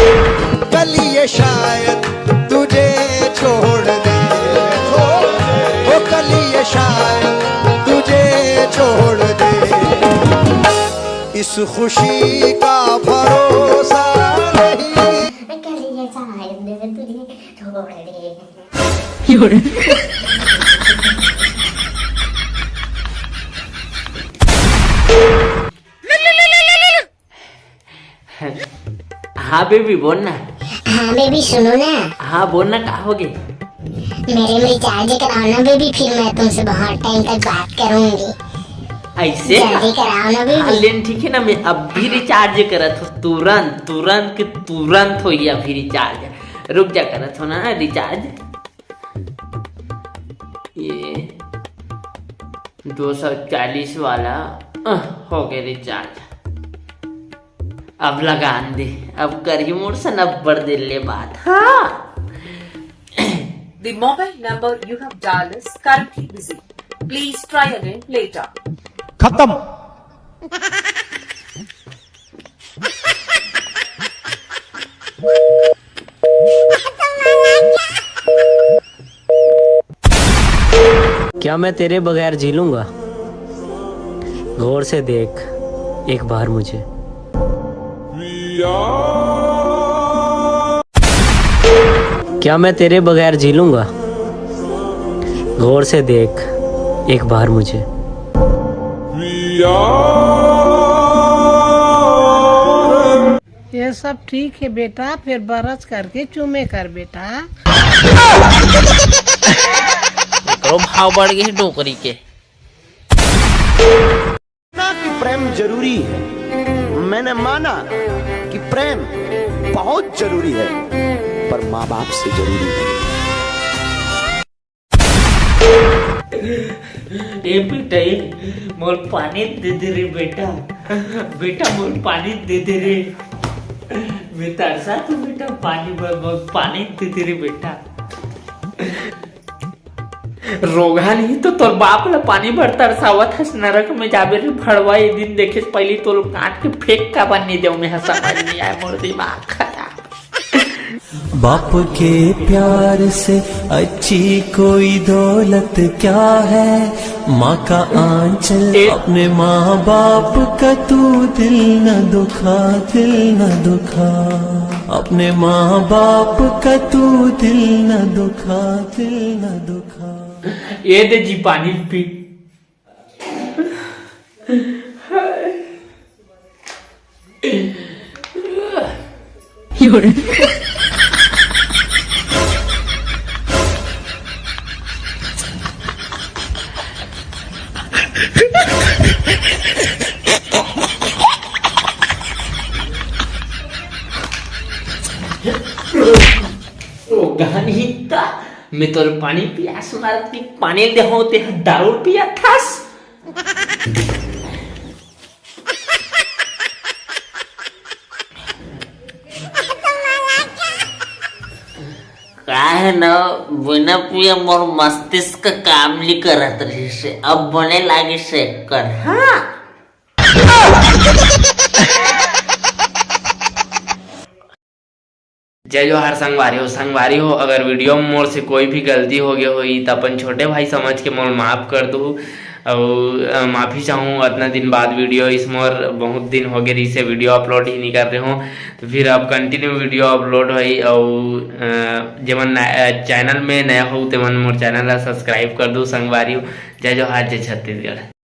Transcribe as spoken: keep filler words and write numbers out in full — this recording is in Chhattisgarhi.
कल ये शायद तुझे छोड़ दे, ओ कल ये शायद तुझे छोड़ दे, इस खुशी का भरोसा नहीं। कल ये शायद तुझे छोड़ दे। हाँ बेबी, बोल ना। हाँ बेबी, सुनो ना। हाँ बोल ना, का हो गे? मेरे में रिचार्ज कराओ ना बेबी, फिर मैं तुमसे बहुत टाइम तक बात करूंगी। ऐसे? जल्दी कराओ ना बेबी। हाँ, लेन ठीक है ना, मैं अभी रिचार्ज करत हो, तुरंत, तुरंत के तुरंत हो ये अभी रिचार्ज। रुक जा, करत हो ना रिचार्ज। ये दो सौ चालीस वाला, अह, हो गए रिचार्ज। अब लगान दे, अब करही मोर सन अब्बड़ दिन ले बात। हाँ। The mobile number you have dialed is currently busy. Please try again later. खत्म। क्या मैं तेरे बगैर जी लूंगा? गौर से देख एक बार मुझे। क्या मैं तेरे बगैर जी लूंगा? गौर से देख एक बार मुझे। ये सब ठीक है बेटा, फिर बरस करके चूमे कर बेटा। एकरो भाव बढ़ गए डोकरी के। कि प्रेम जरूरी है। मैंने माना कि प्रेम बहुत जरूरी है, पर माँ बाप से जरूरी है। ए बेटा, ए, मोर पानी दे दे रे बेटा। बेटा, मोर पानी दे दे रे। मैं तरसा तो बेटा पानी बर, मोर पानी दे दे रे बेटा। रोगहा नहीं तो तोर बाप ला पानी बर तरसावत हस, नरक में जाबे रे भड़वा। ए दिन देखे से पहली तोर काट के फेंक का बन नहीं देव मैं, समझ नहीं आए मोर दिमाग खराब। बाप के प्यार से अच्छी कोई दौलत क्या है? माँ का आंचल, ए- अपने माँ बाप का तू दिल न दुखा, दिल न दुखा, अपने माँ बाप का तू दिल न दुखा, दिल न दुखा। ए दे जी पानी पी। ओ गहन हिता, मैं तोर पानी पियास मारत कि पानी दे हो ते दारू पिया थास। का है ना, बिना पिए मोर मस्तिष्क काम नहीं करत रहिस हे, अब बने लागिस हे कर। हाँ। जय जोहार संगवारी हो। संगवारी हो, अगर वीडियो में मोर से कोई भी गलती हो गई होई, तो अपन छोटे भाई समझ के मोर माफ कर दू। और, अ, माफी चाहूँ, इतना दिन बाद वीडियो इस मोर बहुत दिन हो गए रही से वीडियो अपलोड ही नहीं कर रहे हो, तो फिर अब कंटिन्यू वीडियो अपलोड होई। और, अ, जेमन नया, चैनल में नया हो, तेमन मोर चैनल ला सब्सक्राइब कर दू संगवारी हो। जय जोहार, जय छत्तीसगढ़।